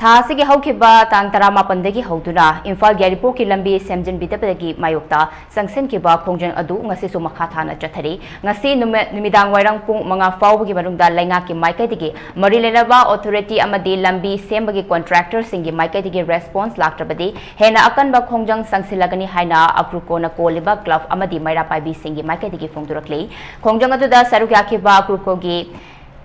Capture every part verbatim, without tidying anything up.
ꯊꯥ ꯑꯁꯤꯒꯤ ꯍꯧꯈꯤꯕ ꯇꯥꯡ ꯇꯔꯥꯃꯥꯄꯟꯗꯒꯤ ꯍꯧꯗꯨꯅ ꯏꯝꯐꯥꯜ ꯌꯥꯏꯔꯤꯄꯣꯛꯀꯤ ꯂꯝꯕꯤ ꯁꯦꯝꯖꯤꯟꯕꯤꯗꯕꯗꯒꯤ ꯃꯥꯌꯣꯛꯇ ꯆꯪꯁꯤꯟꯈꯤꯕ ꯈꯣꯡꯖꯪ ꯑꯗꯨ ꯉꯁꯤꯁꯨ ꯃꯈꯥ ꯊꯥꯅ ꯆꯠꯊꯔꯤ꯫ ꯉꯁꯤ ꯅꯨꯃꯤꯠ, ꯅꯨꯃꯤꯗꯥꯡ ꯋꯥꯏꯔꯝ ꯄꯨꯡ ꯃꯉꯥ ꯐꯥꯎꯕꯒꯤ ꯃꯅꯨꯡꯗ ꯂꯩꯉꯥꯛꯀꯤ ꯃꯥꯏꯀꯩꯗꯒꯤ ꯃꯔꯤ ꯂꯩꯅꯕ authority ꯑꯃꯗꯤ ꯂꯝꯕꯤ ꯁꯦꯝꯕꯒꯤ contractorꯁꯤꯡꯒꯤ ꯃꯥꯏꯀꯩꯗꯒꯤ response ꯂꯥꯛꯇ꯭ꯔꯕꯗꯤ ꯍꯦꯟꯅ ꯑꯀꯟꯕ ꯈꯣꯡꯖꯪ ꯆꯪꯁꯤꯜꯂꯒꯅꯤ ꯍꯥꯏꯅ ꯑꯀ꯭ꯔꯨꯀꯣꯅ ꯀꯣꯜꯂꯤꯕ club ꯑꯃꯗꯤ ꯃꯩꯔꯥ ꯄꯥꯏꯕꯤꯁꯤꯡꯒꯤ ꯃꯥꯏꯀꯩꯗꯒꯤ ꯐꯣꯡꯗꯣꯔꯛꯂꯤ꯫ ꯈꯣꯡꯖꯪ ꯑꯗꯨꯗ ꯁꯔꯨꯛ ꯌꯥꯈꯤꯕ ꯑꯀ꯭ꯔꯨꯀꯣꯒꯤ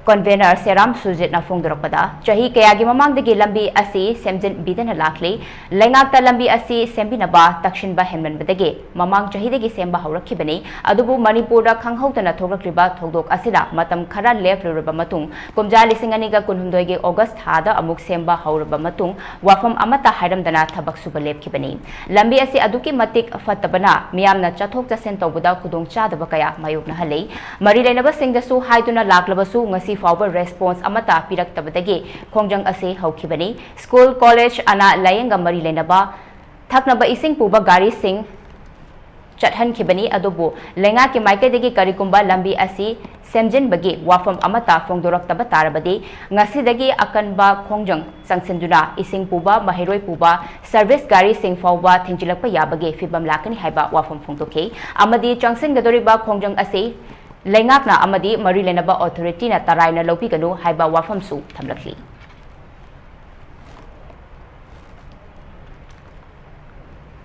convener ꯁꯦꯔꯥꯝ ꯁꯨꯖꯤꯠꯅ ꯐꯣꯡꯗꯣꯔꯛꯄꯗ, ꯆꯍꯤ ꯀꯌꯥꯒꯤ ꯃꯃꯥꯡꯗꯒꯤ ꯂꯝꯕꯤ ꯑꯁꯤ ꯁꯦꯝꯖꯤꯟꯕꯤꯗꯅ ꯂꯥꯛꯂꯤ꯫ ꯂꯩꯉꯥꯛꯇ ꯂꯝꯕꯤ ꯑꯁꯤ ꯁꯦꯝꯕꯤꯅꯕ ꯇꯛꯁꯤꯟꯕ ꯍꯦꯟꯃꯟꯕꯗꯒꯤ ꯃꯃꯥꯡ ꯆꯍꯤꯗꯒꯤ ꯁꯦꯝꯕ ꯍꯧꯔꯛꯈꯤꯕꯅꯤ꯫ ꯑꯗꯨꯕꯨ ꯃꯅꯤꯄꯨꯔꯗ ꯈꯪꯍꯧꯗꯅ ꯊꯣꯛꯂꯛꯂꯤꯕ ꯊꯧꯗꯣꯛ ꯑꯁꯤꯅ ꯃꯇꯝ ꯈꯔ ꯂꯦꯞꯂꯨꯔꯕ ꯃꯇꯨꯡ, ꯀꯨꯝꯖꯥ ꯂꯤꯁꯤꯡ ꯑꯅꯤꯒ ꯀꯨꯟꯍꯨꯝꯗꯣꯏꯒꯤ August ꯊꯥꯗ ꯑꯃꯨꯛ ꯁꯦꯝꯕ ꯍꯧꯔꯕ ꯃꯇꯨꯡ, ꯋꯥꯐꯝ ꯑꯃꯠꯇ ꯍꯥꯏꯔꯝꯗꯅ ꯊꯕꯛ ꯁꯨꯕ ꯂꯦꯞꯈꯤꯕꯅꯤ꯫ ꯂꯝꯕꯤ ꯑꯁꯤ ꯑꯗꯨꯛꯀꯤ ꯃꯇꯤꯛ ꯐꯠꯇꯕꯅ ꯃꯤꯌꯥꯝꯅ ꯆꯠꯊꯣꯛ ꯆꯠꯁꯤꯟ ꯇꯧꯕꯗ ꯈꯨꯗꯣꯡꯆꯥꯗꯕ ꯀꯌꯥ ꯃꯥꯌꯣꯛꯅꯍꯜꯂꯤ꯫ ꯃꯔꯤ ꯂꯩꯅꯕꯁꯤꯡꯗꯁꯨ ꯍꯥꯏꯗꯨꯅ ꯂꯥꯛꯂꯕꯁꯨ ꯉꯁꯤ ꯐꯥꯎꯕ response ꯑꯃꯠꯇ ꯄꯤꯔꯛꯇꯕꯗꯒꯤ ꯈꯣꯡꯖꯪ ꯑꯁꯤ ꯍꯧꯈꯤꯕꯅꯤ꯫ School, college, ꯑꯅꯥ ꯂꯥꯌꯦꯡꯒ ꯃꯔꯤ ꯂꯩꯅꯕ ꯊꯛꯅꯕ ꯏꯁꯤꯡ ꯄꯨꯕ ꯒꯥꯔꯤꯁꯤꯡ ꯆꯠꯍꯟꯈꯤꯕꯅꯤ꯫ ꯑꯗꯨꯕꯨ ꯂꯩꯉꯥꯛꯀꯤ ꯃꯥꯏꯀꯩꯗꯒꯤ ꯀꯔꯤꯒꯨꯝꯕ ꯂꯝꯕꯤ ꯑꯁꯤ ꯁꯦꯝꯖꯤꯟꯕꯒꯤ ꯋꯥꯐꯝ ꯑꯃꯠꯇ ꯐꯣꯡꯗꯣꯔꯛꯇꯕ ꯇꯥꯔꯕꯗꯤ, ꯉꯁꯤꯗꯒꯤ ꯑꯀꯟꯕ ꯈꯣꯡꯖꯪ ꯆꯪꯁꯤꯟꯗꯨꯅ ꯏꯁꯤꯡ ꯄꯨꯕ, ꯃꯍꯩꯔꯣꯏ ꯄꯨꯕ, service ꯒꯥꯔꯤꯁꯤꯡ ꯐꯥꯎꯕ ꯊꯤꯡꯖꯤꯜꯂꯛꯄ ꯌꯥꯕꯒꯤ ꯐꯤꯚꯝ ꯂꯥꯛꯀꯅꯤ ꯍꯥꯏꯕ ꯋꯥꯐꯝ ꯐꯣꯡꯗꯣꯛꯈꯤ꯫ ꯑꯃꯗꯤ ꯆꯪꯁꯤꯟꯒꯗꯧꯔꯤꯕ ꯈꯣꯡꯖꯪ ꯑꯁꯤ ꯂꯩꯉꯥꯛꯅ ꯑꯃꯗꯤ ꯃꯔꯤ ꯂꯩꯅꯕ authority ꯅ ꯇꯔꯥꯏꯅ ꯂꯧꯕꯤꯒꯅꯨ ꯍꯥꯏꯕ ꯋꯥꯐꯝꯁꯨ ꯊꯝꯂꯛꯂꯤ꯫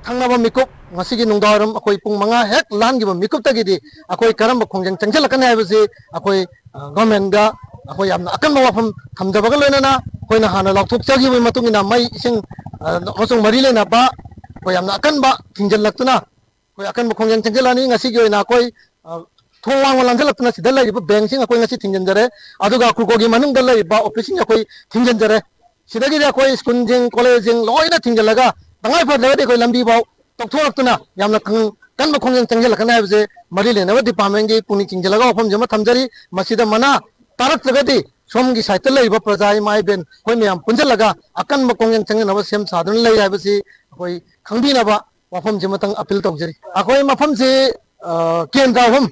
ꯊꯪꯅꯕ ꯃꯤꯀꯨꯞ, ꯉꯁꯤꯒꯤ ꯅꯨꯡꯗꯥꯡꯋꯥꯏꯔꯝ ꯑꯩꯈꯣꯏ ꯄꯨꯡ ꯃꯉꯥ ꯍꯦꯛ ꯂꯥꯟꯈꯤꯕ ꯃꯤꯀꯨꯞꯇꯒꯤꯗꯤ ꯑꯩꯈꯣꯏ ꯀꯔꯝꯕ ꯈꯣꯡꯖꯪ ꯆꯪꯁꯤꯜꯂꯛꯀꯅꯤ ꯍꯥꯏꯕꯁꯤ ꯑꯩꯈꯣꯏ, ꯑ, government ꯗ ꯑꯩꯈꯣꯏ ꯌꯥꯝꯅ ꯑꯀꯟꯕ ꯋꯥꯐꯝ ꯊꯝꯖꯕꯒ ꯂꯣꯏꯅꯅ, ꯑꯩꯈꯣꯏꯅ ꯍꯥꯟꯅ ꯂꯥꯎꯊꯣꯛꯆꯈꯤꯕꯒꯤ ꯃꯇꯨꯡ ꯏꯟꯅ ꯃꯩ, ꯏꯁꯤꯡ, ꯑ, ꯑꯃꯁꯨꯡ ꯃꯔꯤ ꯂꯩꯅꯕ ꯑꯩꯈꯣꯏ ꯌꯥꯝꯅ ꯑꯀꯟꯕ ꯊꯤꯡꯖꯤꯜꯂꯛꯇꯨꯅ ꯑꯩꯈꯣꯏ ꯑꯀꯟꯕ ꯈꯣꯡꯖꯪ ꯆꯪꯁꯤꯜꯂꯛꯑꯅꯤ꯫ ꯉꯁꯤꯒꯤ ꯑꯣꯏꯅ ꯑꯩꯈꯣꯏ, ꯑ, ꯊꯣꯡ ꯋꯥꯡꯃ ꯂꯥꯟꯁꯤꯜꯂꯛꯇꯨꯅ ꯁꯤꯗ ꯂꯩꯔꯤꯕ bank ꯁꯤꯡ ꯑꯩꯈꯣꯏ ꯉꯁꯤ ꯊꯤꯡꯖꯤꯟꯖꯔꯦ꯫ ꯑꯗꯨꯒ ꯀ꯭ꯔꯨꯀꯣꯒꯤ ꯃꯅꯨꯡꯗ ꯂꯩꯔꯤꯕ office ꯁꯤꯡ ꯑꯩꯈꯣꯏ ꯊꯤꯡꯖꯤꯟꯖꯔꯦ꯫ ꯁꯤꯗꯒꯤꯗꯤ ꯑꯩꯈꯣꯏ school ꯁꯤꯡ, college ꯁꯤꯡ ꯂꯣꯏꯅ ꯊꯤꯡꯖꯤꯜꯂꯒ, ꯇꯉꯥꯏ ꯐꯗ꯭ꯔꯒꯗꯤ ꯑꯩꯈꯣꯏ ꯂꯝꯕꯤ ꯐꯥꯎ ꯇꯧꯊꯣꯛꯂꯛꯇꯨꯅ ꯌꯥꯝꯅ ꯀꯪ-, ꯀꯟꯕ ꯈꯣꯡꯖꯪ ꯆꯪꯁꯤꯜꯂꯛꯀꯅꯤ ꯍꯥꯏꯕꯁꯦ ꯃꯔꯤ ꯂꯩꯅꯕ department ꯀꯤ ꯄꯨꯛꯅꯤꯡ ꯆꯤꯡꯁꯤꯜꯂꯒ ꯋꯥꯐꯝꯁꯤ ꯑꯃ ꯊꯝꯖꯔꯤ꯫ ꯃꯁꯤꯗ ꯃꯅꯥ ꯇꯥꯔꯛꯇ꯭ꯔꯒꯗꯤ ꯁꯣꯝꯒꯤ side ꯇ ꯂꯩꯔꯤꯕ ꯄ꯭ꯔꯖꯥ ꯏꯃꯥ ꯏꯕꯦꯟ ꯑꯩꯈꯣꯏ ꯃꯌꯥꯝ ꯄꯨꯟꯁꯤꯜꯂꯒ ꯑꯀꯟꯕ ꯈꯣꯡꯖꯪ ꯆꯪꯅꯅꯕ ꯁꯦꯝ ꯁꯥꯗꯨꯅ ꯂꯩ ꯍꯥꯏꯕꯁꯤ ꯑꯩꯈꯣꯏ ꯈꯪꯕꯤꯅꯕ ꯋꯥꯐꯝꯁꯤ ꯑꯃꯇꯪ appeal ꯇꯧꯖꯔꯤ꯫ ꯑꯩꯈꯣꯏ ꯃꯐꯝꯁꯤ, ꯑ, ꯀꯦꯟꯗ꯭ꯔ ꯑꯍꯨꯝ,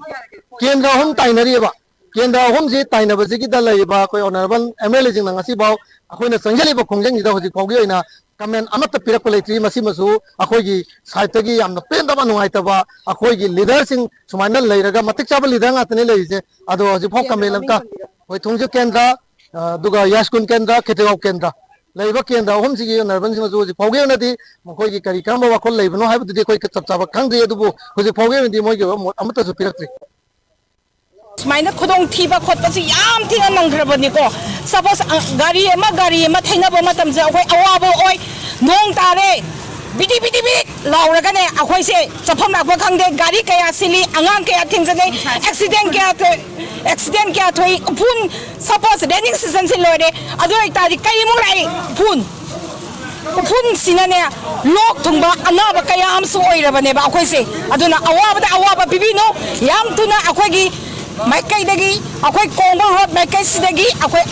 ꯀꯦꯟꯗ꯭ꯔ ꯑꯍꯨꯝ ꯇꯥꯏꯅꯔꯤꯑꯕ꯫ ꯀꯦꯟꯗ꯭ꯔ ꯑꯍꯨꯝꯁꯤ ꯇꯥꯏꯅꯕꯁꯤꯒꯤꯗ ꯂꯩꯔꯤꯕ ꯑꯩꯈꯣꯏ honourable M L A ꯁꯤꯡꯅ ꯉꯁꯤꯐꯥꯎ ꯑꯩꯈꯣꯏꯅ ꯆꯪꯁꯤꯜꯂꯤꯕ ꯈꯣꯡꯖꯪꯁꯤꯗ ꯍꯧꯖꯤꯛ ꯐꯥꯎꯒꯤ ꯑꯣꯏꯅ comment ꯑꯃꯠꯇ ꯄꯤꯔꯛꯄ ꯂꯩꯇ꯭ꯔꯤ꯫ ꯃꯁꯤꯃꯁꯨ ꯑꯩꯈꯣꯏꯒꯤ side ꯇꯒꯤ ꯌꯥꯝꯅ ꯄꯦꯟꯗꯕ, ꯅꯨꯡꯉꯥꯏꯇꯕ, ꯑꯩꯈꯣꯏꯒꯤ leader ꯁꯤꯡ ꯁꯨꯃꯥꯏꯅ ꯂꯩꯔꯒ, ꯃꯇꯤꯛ ꯆꯥꯕ leader ꯉꯥꯛꯇꯅꯤ ꯂꯩꯔꯤꯁꯦ, ꯑꯗꯣ ꯍꯧꯖꯤꯛꯐꯥꯎ comment ꯑꯃꯠꯇ, ꯍꯣꯏ, ꯊꯣꯡꯖꯤꯡ ꯀꯦꯟꯗ꯭ꯔ, ꯑ, ꯑꯗꯨꯒ ꯌꯥꯏꯁ꯭ꯀꯨꯜ ꯀꯦꯟꯗ꯭ꯔ, ꯈꯦꯇ꯭ꯔꯤꯒꯥꯎ ꯀꯦꯟꯗ꯭ꯔ, ꯂꯩꯔꯤꯕ ꯀꯦꯟꯗ꯭ꯔ ꯑꯍꯨꯝꯁꯤꯒꯤ ꯅꯔꯕꯟꯁꯤꯡꯅꯁꯨ ꯍꯧꯖꯤꯛ ꯐꯥꯎꯒꯤ ꯑꯣꯏꯅꯗꯤ ꯃꯈꯣꯏꯒꯤ ꯀꯔꯤ ꯀꯔꯝꯕ ꯋꯥꯈꯜ ꯂꯩꯕꯅꯣ ꯍꯥꯏꯕꯗꯨꯗꯤ ꯑꯩꯈꯣꯏ ꯆꯞ ꯆꯥꯕ ꯈꯪꯗ꯭ꯔꯤ, ꯑꯗꯨꯕꯨ ꯍꯧꯖꯤꯛ ꯐꯥꯎꯒꯤ ꯑꯣꯏꯅꯗꯤ ꯃꯣꯏꯒꯤ ꯑꯣꯏꯕ ꯃꯣꯠ ꯑꯃꯠꯇꯁꯨ ꯄꯤꯔꯛꯇ꯭ꯔꯤ꯫ ꯁꯨꯃꯥꯏꯅ ꯈꯨꯗꯣꯡ ꯊꯤꯕ ꯈꯣꯠꯄꯁꯤ ꯌꯥꯝ ꯊꯤꯅ ꯅꯪꯈ꯭ꯔꯕꯅꯤꯀꯣ꯫ Suppose, ꯑ, ꯒꯥꯔꯤ ꯑꯃ ꯒꯥꯔꯤ ꯑꯃ ꯊꯩꯅꯕ ꯃꯇꯝꯁꯦ ꯑꯩꯈꯣꯏ ꯑꯋꯥꯕ ꯑꯣꯏ꯫ ꯅꯣꯡ ꯇꯥꯔꯦ, ꯕꯤꯗꯤ ꯕꯤꯗꯤ ꯕꯤꯗꯤ ꯂꯥꯎꯔꯒꯅꯦ ꯑꯩꯈꯣꯏꯁꯦ ꯆꯠꯐꯝ ꯂꯥꯛꯄ ꯈꯪꯗꯦ꯫ ꯒꯥꯔꯤ ꯀꯌꯥ ꯁꯤꯜꯂꯤ, ꯑꯉꯥꯡ ꯀꯌꯥ ꯊꯦꯡꯖꯅꯩ, accident ꯀꯌꯥ ꯊꯣꯛꯏ, accident ꯀꯌꯥ ꯊꯣꯛꯏ꯫ ꯎꯐꯨꯟ, suppose rainy season ꯁꯤ ꯂꯣꯏꯔꯦ, ꯑꯗꯨ ꯑꯣꯏꯇꯥꯔꯗꯤ ꯀꯩꯃꯨꯛ ꯂꯥꯛꯏ? ꯎꯐꯨꯟ꯫ ꯎꯐꯨꯟꯁꯤꯅꯅꯦ ꯂꯣꯛ ꯊꯨꯡꯕ ꯑꯅꯥꯕ ꯀꯌꯥ ꯑꯃꯁꯨ ꯑꯣꯏꯔꯕꯅꯦꯕ ꯑꯩꯈꯣꯏꯁꯦ꯫ ꯑꯗꯨꯅ ꯑꯋꯥꯕꯗ ꯑꯋꯥꯕ ꯄꯤꯕꯤꯅꯨ꯫ ꯌꯥꯝ ꯊꯨꯅ ꯑꯩꯈꯣꯏꯒꯤ ꯃꯥꯏꯀꯩꯗꯒꯤ, ꯑꯩꯈꯣꯏ ꯀꯣꯡꯕ road ꯃꯥꯏꯀꯩꯁꯤꯗꯒꯤ ꯑꯩꯈꯣꯏ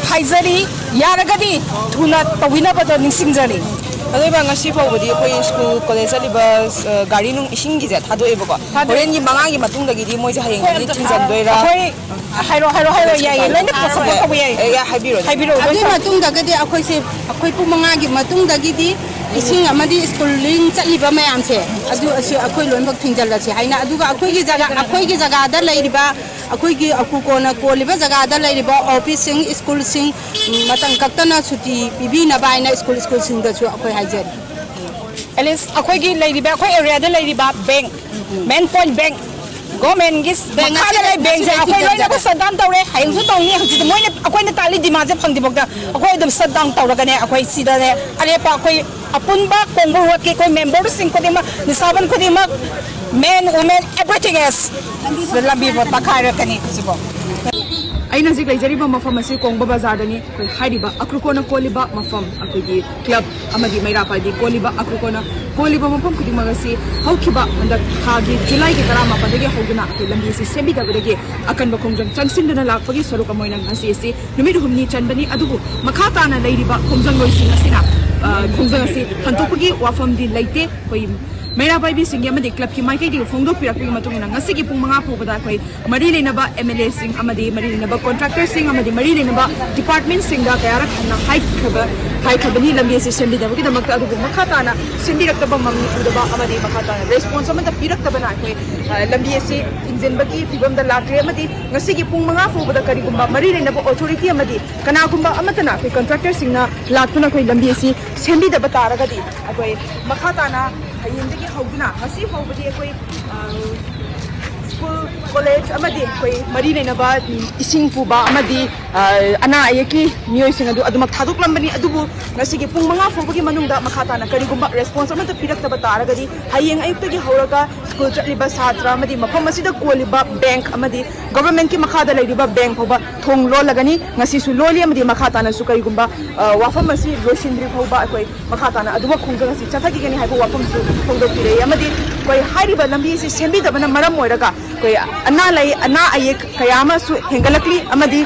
ꯍꯥꯏꯖꯔꯤ, ꯌꯥꯔꯒꯗꯤ ꯊꯨꯅ ꯇꯧꯕꯤꯅꯕꯗꯣ ꯅꯤꯡꯁꯤꯡꯖꯔꯤ꯫ ꯑꯗꯨꯒ ꯉꯁꯤ ꯐꯥꯎꯕꯗꯤ ꯑꯩꯈꯣꯏ ꯁ꯭ꯀꯨꯜ, ꯀꯣꯂꯦꯖ ꯆꯠꯂꯤꯕ, ꯑ, ꯒꯥꯔꯤ ꯅꯨꯡ ꯏꯁꯤꯡꯒꯤꯁꯦ ꯊꯥꯗꯣꯛꯑꯦꯕꯀꯣ꯫ ꯊꯥꯗꯣꯛꯑꯦ꯫ ꯍꯣꯔꯦꯟꯒꯤ ꯃꯉꯥꯒꯤ ꯃꯇꯨꯡꯗꯒꯤꯗꯤ ꯃꯣꯏꯁꯦ ꯍꯌꯦꯡꯗꯒꯤ ꯊꯤꯡꯖꯤꯟꯗꯣꯏꯔꯥ? ꯑꯩꯈꯣꯏ ꯍꯥꯏꯔꯣ, ꯍꯥꯏꯔꯣ, ꯍꯥꯏꯔꯣ, ꯌꯥꯏꯌꯦ, ꯂꯣꯏꯅ ꯄꯨꯊꯣꯛꯄ ꯌꯥꯏꯌꯦ꯫ ꯑꯦ, ꯌꯥ, ꯍꯥꯏꯕꯤꯔꯣ꯫ ꯍꯥꯏꯕꯤꯔꯛꯑꯣ, ꯑꯗꯨꯒꯤ ꯂꯣꯏꯅ꯫ ꯃꯇꯨꯡꯗꯒꯗꯤ ꯑꯩꯈꯣꯏꯁꯦ, ꯑꯩꯈꯣꯏ ꯄꯨꯡ ꯃꯉꯥꯒꯤ ꯃꯇꯨꯡꯗꯒꯤꯗꯤ ꯏꯁꯤꯡ ꯑꯃꯗꯤ ꯁ꯭ꯀꯨꯜꯂꯤꯡ ꯆꯠꯂꯤꯕ ꯃꯌꯥꯝꯁꯦ, ꯑꯗꯨ ꯑꯁꯤ ꯑꯩꯈꯣꯏ ꯂꯣꯏꯅꯃꯛ ꯊꯤꯡꯖꯤꯜꯂꯁꯤ ꯍꯥꯏꯅ, ꯑꯗꯨꯒ ꯑꯩꯈꯣꯏꯒꯤ ꯖꯒꯥ, ꯑꯩꯈꯣꯏꯒꯤ ꯖꯒꯥꯗ ꯂꯩꯔꯤꯕ, ꯑꯩꯈꯣꯏꯒꯤ ꯑꯀꯨꯀꯣꯟꯅ ꯀꯣꯜꯂꯤꯕ ꯖꯒꯥꯗ ꯂꯩꯔꯤꯕ ꯑꯣꯐꯤꯁꯁꯤꯡ, ꯁ꯭ꯀꯨꯜꯁꯤꯡ, ꯃꯇꯝ ꯀꯛꯇꯅ ꯁꯨꯇꯤ ꯄꯤꯕꯤꯅꯕ ꯍꯥꯏꯅ ꯁ꯭ꯀꯨꯜ, ꯁ꯭ꯀꯨꯜꯁꯤꯡꯗꯁꯨ ꯑꯩꯈꯣꯏ ꯍꯥꯏꯖꯔꯤ꯫ At least ꯑꯩꯈꯣꯏꯒꯤ ꯂꯩꯔꯤꯕ, ꯑꯩꯈꯣꯏ area ꯗ ꯂꯩꯔꯤꯕ bank, main point bank, government ꯒꯤ bank ꯃꯈꯥꯗ ꯂꯩ bank ꯁꯦ ꯑꯩꯈꯣꯏ ꯂꯣꯏꯅꯃꯛ shut down ꯇꯧꯔꯦ꯫ ꯍꯌꯦꯡꯁꯨ ꯇꯧꯅꯤ, ꯍꯧꯖꯤꯛꯇꯤ ꯃꯣꯏꯅ ꯑꯩꯈꯣꯏꯅ ꯇꯥꯜꯂꯤ demand ꯁꯦ ꯐꯪꯗ꯭ꯔꯤꯐꯥꯎꯗ ꯑꯩꯈꯣꯏ ꯑꯗꯨꯝ shut down ꯇꯧꯔꯒꯅꯦ, ꯑꯩꯈꯣꯏ ꯁꯤꯗꯅꯦ ꯑꯔꯦꯞꯄ ꯑꯩꯈꯣꯏ ꯑꯄꯨꯟꯕ ꯀꯣꯡꯕ road ꯀꯤ ꯑꯩꯈꯣꯏ member ꯁꯤꯡ ꯈꯨꯗꯤꯡꯃꯛ, ꯅꯤꯁꯥꯕꯟ ꯈꯨꯗꯤꯡꯃꯛ, men, women, everything else, ꯁꯤꯗ ꯂꯝꯕꯤꯕꯨ ꯇꯛꯈꯥꯏꯔꯛꯀꯅꯤ ꯍꯧꯖꯤꯛꯐꯥꯎ꯫ ꯑꯩꯅ ꯍꯧꯖꯤꯛ ꯂꯩꯖꯔꯤꯕ ꯃꯐꯝ ꯑꯁꯤ ꯀꯣꯡꯕ ꯕꯖꯥꯔꯗꯅꯤ꯫ ꯑꯩꯈꯣꯏ ꯍꯥꯏꯔꯤꯕ ꯑꯀ꯭ꯔꯨꯀꯣꯅ ꯀꯣꯜꯂꯤꯕ ꯃꯐꯝ, ꯑꯩꯈꯣꯏꯒꯤ club ꯑꯃꯗꯤ ꯃꯩꯔꯥ ꯄꯥꯏꯕꯤ ꯀꯣꯜꯂꯤꯕ ꯑꯀ꯭ꯔꯨꯀꯣꯅ ꯀꯣꯜꯂꯤꯕ ꯃꯐꯝ ꯈꯨꯗꯤꯡꯃꯛ ꯑꯁꯤ ꯍꯧꯈꯤꯕ ꯍꯟꯗꯛ ꯊꯥꯒꯤ ꯖꯨꯂꯥꯏꯒꯤ ꯇꯔꯥꯃꯥꯄꯟꯗꯒꯤ ꯍꯧꯗꯨꯅ ꯑꯩꯈꯣꯏ ꯂꯝꯕꯤ ꯑꯁꯤ ꯁꯦꯝꯕꯤꯗꯕꯗꯒꯤ ꯑꯀꯟꯕ ꯈꯣꯡꯖꯪ ꯆꯪꯁꯤꯟꯗꯨꯅ ꯂꯥꯛꯄꯒꯤ ꯁꯔꯨꯛ ꯑꯃ ꯑꯣꯏꯅ ꯉꯁꯤ ꯑꯁꯤ ꯅꯨꯃꯤꯠ ꯍꯨꯝꯅꯤ ꯆꯟꯕꯅꯤ꯫ ꯑꯗꯨꯕꯨ ꯃꯈꯥ ꯇꯥꯅ ꯂꯩꯔꯤꯕ ꯈꯣꯡꯖꯪꯂꯣꯏꯁꯤꯡ ꯑꯁꯤꯅ, ꯑ, ꯈꯣꯡꯖꯪ ꯑꯁꯤ ꯍꯟꯗꯣꯛꯄꯒꯤ ꯋꯥꯐꯝꯗꯤ ꯂꯩꯇꯦ꯫ ꯑꯩꯈꯣꯏ ꯃꯩꯔꯥ ꯄꯥꯏꯕꯤꯁꯤꯡꯒꯤ ꯑꯃꯗꯤ ꯀ꯭ꯂꯕꯀꯤ ꯃꯥꯏꯀꯩꯗꯒꯤ ꯐꯣꯡꯗꯣꯛꯄꯤꯔꯛꯄꯒꯤ ꯃꯇꯨꯡ ꯏꯟꯅ ꯉꯁꯤꯒꯤ ꯄꯨꯡ ꯃꯉꯥ ꯐꯥꯎꯕꯗ ꯑꯩꯈꯣꯏ ꯃꯔꯤ ꯂꯩꯅꯕ ꯑꯦꯝ ꯑꯦꯜ ꯑꯦꯁꯤꯡ ꯑꯃꯗꯤ ꯃꯔꯤ ꯂꯩꯅꯕ ꯀꯣꯟꯇ꯭ꯔꯥꯛꯇꯔꯁꯤꯡ ꯑꯃꯗꯤ ꯃꯔꯤ ꯂꯩꯅꯕ ꯗꯤꯄꯥꯔꯠꯃꯦꯟꯁꯤꯡꯗ ꯀꯌꯥꯔꯛ ꯍꯟꯅ ꯍꯥꯏꯈ꯭ꯔꯕ ꯍꯥꯏꯈ꯭ꯔꯕꯅꯤ ꯂꯝꯕꯤ ꯑꯁꯤ ꯁꯦꯝꯕꯤꯅꯕꯒꯤꯗꯃꯛꯇ꯫ ꯑꯗꯨꯕꯨ ꯃꯈꯥ ꯇꯥꯅ ꯁꯦꯝꯕꯤꯔꯛꯇꯕ ꯃꯃꯤ ꯎꯗꯕ ꯑꯃꯗꯤ ꯃꯈꯥ ꯇꯥꯅ ꯔꯦꯁꯄꯣꯟꯁ ꯑꯃꯠꯇ ꯄꯤꯔꯛꯇꯕꯅ ꯑꯩꯈꯣꯏ ꯑ, ꯂꯝꯕꯤ ꯑꯁꯤ ꯊꯤꯡꯖꯤꯟꯕꯒꯤ ꯐꯤꯕꯝꯗ ꯂꯥꯛꯈ꯭ꯔꯦ꯫ ꯑꯃꯗꯤ ꯉꯁꯤꯒꯤ ꯄꯨꯡ ꯃꯉꯥ ꯐꯥꯎꯕꯗ ꯀꯔꯤꯒꯨꯝꯕ ꯃꯔꯤ ꯂꯩꯅꯕ ꯑꯣꯊꯣꯔꯤꯇꯤ ꯑꯃꯗꯤ ꯀꯅꯥꯒꯨꯝꯕ ꯑꯃꯠꯇꯅ ꯑꯩꯈꯣꯏ ꯀꯣꯟꯇ꯭ꯔꯥꯛꯇꯔꯁꯤꯡꯅ ꯂꯥꯛꯇꯨꯅ ꯑꯩꯈꯣꯏ ꯂꯝꯕꯤ ꯑꯁꯤ ꯁꯦꯝꯕꯤꯗꯕ ꯇꯥꯔꯒꯗꯤ ꯑꯩꯈꯣꯏ ꯃꯈꯥ ꯇꯥꯅ ꯍꯌꯦꯡꯗꯒꯤ ꯍꯧꯗꯨꯅ ꯉꯁꯤ ꯐꯥꯎꯕꯗꯤ ꯑꯩꯈꯣꯏ, ꯑ, ꯁ꯭ꯀꯨꯜ, ꯀꯣꯂꯦꯖ ꯑꯃꯗꯤ ꯑꯩꯈꯣꯏ ꯃꯔꯤ ꯂꯩꯅꯕ, ꯎꯝ, ꯏꯁꯤꯡ ꯄꯨꯕ ꯑꯃꯗꯤ, ꯑ, ꯑꯅꯥ ꯑꯌꯦꯛꯀꯤ ꯃꯤꯑꯣꯏꯁꯤꯡ ꯑꯗꯨ ꯑꯗꯨꯃꯛ ꯊꯥꯗꯣꯛꯂꯝꯕꯅꯤ꯫ ꯑꯗꯨꯕꯨ ꯉꯁꯤꯒꯤ ꯄꯨꯡ ꯃꯉꯥ ꯐꯥꯎꯕꯒꯤ ꯃꯅꯨꯡꯗ ꯃꯈꯥ ꯇꯥꯅ ꯀꯔꯤꯒꯨꯝꯕ ꯔꯦꯁꯄꯣꯟꯁ ꯑꯃꯠꯇ ꯄꯤꯔꯛꯇꯕ ꯇꯥꯔꯒꯗꯤ ꯍꯌꯦꯡ ꯑꯌꯨꯛꯇꯒꯤ ꯍꯧꯔꯒ ꯁ꯭ꯀꯨꯜ ꯆꯠꯂꯤꯕ ꯁꯥꯇ꯭ꯔ ꯑꯃꯗꯤ ꯃꯐꯝ ꯑꯁꯤꯗ ꯀꯣꯜꯂꯤꯕ ꯕꯦꯡꯛ ꯑꯃꯗꯤ ꯒꯣꯚꯔꯟꯃꯦꯟꯠꯀꯤ ꯃꯈꯥꯗ ꯂꯩꯔꯤꯕ ꯕꯦꯡꯛ ꯐꯥꯎꯕ ꯊꯣꯡ ꯂꯣꯜꯂꯒꯅꯤ꯫ ꯉꯁꯤꯁꯨ ꯂꯣꯜꯂꯤ ꯑꯃꯗꯤ ꯃꯈꯥ ꯇꯥꯅꯁꯨ ꯀꯔꯤꯒꯨꯝꯕ, ꯑ, ꯋꯥꯐꯝ ꯑꯁꯤ ꯂꯣꯏꯁꯤꯟꯗ꯭ꯔꯤ ꯐꯥꯎꯕ ꯑꯩꯈꯣꯏ ꯃꯈꯥ ꯇꯥꯅ ꯑꯗꯨꯃꯛ ꯈꯣꯡꯖꯪ ꯑꯁꯤ ꯆꯠꯊꯈꯤꯒꯅꯤ ꯍꯥꯏꯕ ꯋꯥꯐꯝꯁꯨ ꯐꯣꯡꯗꯣꯛꯄꯤꯔꯛꯏ꯫ ꯑꯃꯗꯤ ꯑꯩꯈꯣꯏ ꯍꯥꯏꯔꯤꯕ ꯂꯝꯕꯤ ꯑꯁꯤ ꯁꯦꯝꯕꯤꯗꯕꯅ ꯃꯔꯝ ꯑꯣꯏꯔꯒ ꯑꯩꯈꯣꯏ ꯑꯅꯥ ꯂꯥꯏ-, ꯑꯅꯥ ꯑꯌꯦꯛ ꯀꯌꯥ ꯑꯃꯁꯨ ꯍꯦꯟꯒꯠꯂꯛꯂꯤ꯫ ꯑꯃꯗꯤ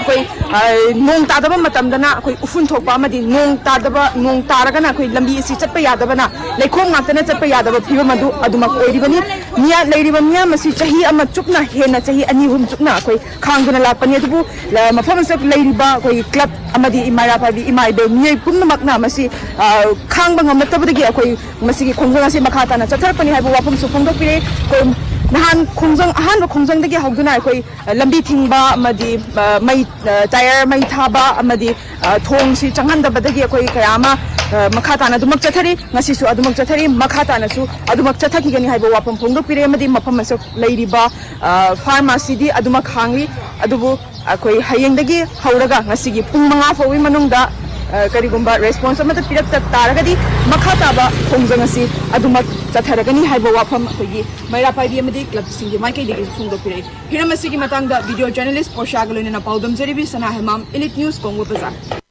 ꯑꯩꯈꯣꯏ, ꯑ, ꯅꯣꯡ ꯇꯥꯗꯕ ꯃꯇꯝꯗꯅ ꯑꯩꯈꯣꯏ ꯎꯐꯨꯟ ꯊꯣꯛꯄ ꯑꯃꯗꯤ ꯅꯣꯡ ꯇꯥꯗꯕ, ꯅꯣꯡ ꯇꯥꯔꯒꯅ ꯑꯩꯈꯣꯏ ꯂꯝꯕꯤ ꯑꯁꯤ ꯆꯠꯄ ꯌꯥꯗꯕꯅ ꯂꯩꯈꯣꯝ ꯉꯥꯛꯇꯅ ꯆꯠꯄ ꯌꯥꯗꯕ ꯐꯤꯕꯝ ꯑꯗꯨ ꯑꯗꯨꯃꯛ ꯑꯣꯏꯔꯤꯕꯅꯤ꯫ ꯃꯤꯌꯥ-, ꯂꯩꯔꯤꯕ ꯃꯤꯌꯥꯝ ꯑꯁꯤ ꯆꯍꯤ ꯑꯃ ꯆꯨꯞꯅ ꯍꯦꯟꯅ, ꯆꯍꯤ ꯑꯅꯤ ꯑꯍꯨꯝ ꯆꯨꯞꯅ ꯑꯩꯈꯣꯏ ꯈꯥꯡꯗꯨꯅ ꯂꯥꯛꯄꯅꯤ꯫ ꯑꯗꯨꯕꯨ, ꯑ, ꯃꯐꯝ ꯑꯁꯤꯗ ꯂꯩꯔꯤꯕ ꯑꯩꯈꯣꯏꯒꯤ ꯀ꯭ꯂꯕ ꯑꯃꯗꯤ ꯏꯃꯥ ꯏꯔꯥ ꯄꯥꯏꯕꯤ ꯏꯃꯥ ꯏꯕꯦꯜ ꯃꯤꯑꯣꯏ ꯄꯨꯝꯅꯃꯛꯅ ꯃꯁꯤ, ꯑ, ꯈꯥꯡꯕ ꯉꯝꯂꯛꯇꯕꯗꯒꯤ ꯑꯩꯈꯣꯏ ꯃꯁꯤꯒꯤ ꯈꯣꯡꯖꯪ ꯑꯁꯤ ꯃꯈꯥ ꯇꯥꯅ ꯆꯠꯊꯔꯛꯄꯅꯤ ꯍꯥꯏꯕ ꯋꯥꯐꯝꯁꯨ ꯐꯣꯡꯗꯣꯛꯄꯤꯔꯦ꯫ ꯑꯩꯈꯣꯏ ꯅꯍꯥꯟ ꯈꯣꯡꯖꯪ, ꯑꯍꯥꯟꯕ ꯈꯣꯡꯖꯪꯗꯒꯤ ꯍꯧꯗꯨꯅ ꯑꯩꯈꯣꯏ, ꯑ, ꯂꯝꯕꯤ ꯊꯤꯡꯕ ꯑꯃꯗꯤ, ꯑ, ꯃꯩ, ꯑ, ꯇꯥꯌꯔ ꯃꯩ ꯊꯥꯕ ꯑꯃꯗꯤ, ꯑ, ꯊꯣꯡꯁꯤ ꯆꯪꯍꯟꯗꯕꯗꯒꯤ ꯑꯩꯈꯣꯏ ꯀꯌꯥ ꯑꯃ, ꯑ, ꯃꯈꯥ ꯇꯥꯅ ꯑꯗꯨꯃꯛ ꯆꯠꯊꯔꯤ꯫ ꯉꯁꯤꯁꯨ ꯑꯗꯨꯃꯛ ꯆꯠꯊꯔꯤ꯫ ꯃꯈꯥ ꯇꯥꯅꯁꯨ ꯑꯗꯨꯃꯛ ꯆꯠꯊꯈꯤꯒꯅꯤ ꯍꯥꯏꯕ ꯋꯥꯐꯝ ꯐꯣꯡꯗꯣꯛꯄꯤꯔꯦ꯫ ꯑꯃꯗꯤ ꯃꯐꯝ ꯑꯁꯤꯗ ꯂꯩꯔꯤꯕ, ꯑ, ꯐꯥꯔꯃꯥꯁꯤꯗꯤ ꯑꯗꯨꯃꯛ ꯍꯥꯡꯂꯤ꯫ ꯑꯗꯨꯕꯨ ꯑꯩꯈꯣꯏ ꯍꯌꯦꯡꯗꯒꯤ ꯍꯧꯔꯒ ꯉꯁꯤꯒꯤ ꯄꯨꯡ ꯃꯉꯥ ꯐꯥꯎꯕꯒꯤ ꯃꯅꯨꯡꯗ, ꯑ, ꯀꯔꯤꯒꯨꯝꯕ ꯔꯦꯁꯄꯣꯟꯁ ꯑꯃꯠꯇ ꯄꯤꯔꯛꯇ ꯇꯥꯔꯒꯗꯤ ꯃꯈꯥ ꯇꯥꯕ ꯈꯣꯡꯖꯪ ꯑꯁꯤ ꯑꯗꯨꯃꯛ ꯆꯠꯊꯔꯒꯅꯤ ꯍꯥꯏꯕ ꯋꯥꯐꯝ ꯑꯩꯈꯣꯏꯒꯤ ꯃꯩꯔꯥ ꯄꯥꯏꯕꯤ ꯑꯃꯗꯤ ꯀ꯭ꯂꯕꯁꯤꯡꯒꯤ ꯃꯥꯏꯀꯩꯗꯒꯤ ꯐꯣꯡꯗꯣꯛꯄꯤꯔꯛꯏ꯫ ꯍꯤꯔꯝ ꯑꯁꯤꯒꯤ ꯃꯇꯥꯡꯗ ꯚꯤꯗꯤꯑꯣ ꯖꯔꯅꯦꯂꯤꯁ ꯄꯣꯔꯁꯥꯒ ꯂꯣꯏꯅꯅ ꯄꯥꯎꯗꯝꯖꯔꯤꯕꯤ ꯁꯅꯥ ꯍꯦꯃꯥꯝ, ꯏꯂꯤꯠ ꯅ꯭ꯌꯨꯁ, ꯀꯣꯡꯕ ꯕꯖꯥꯔ꯫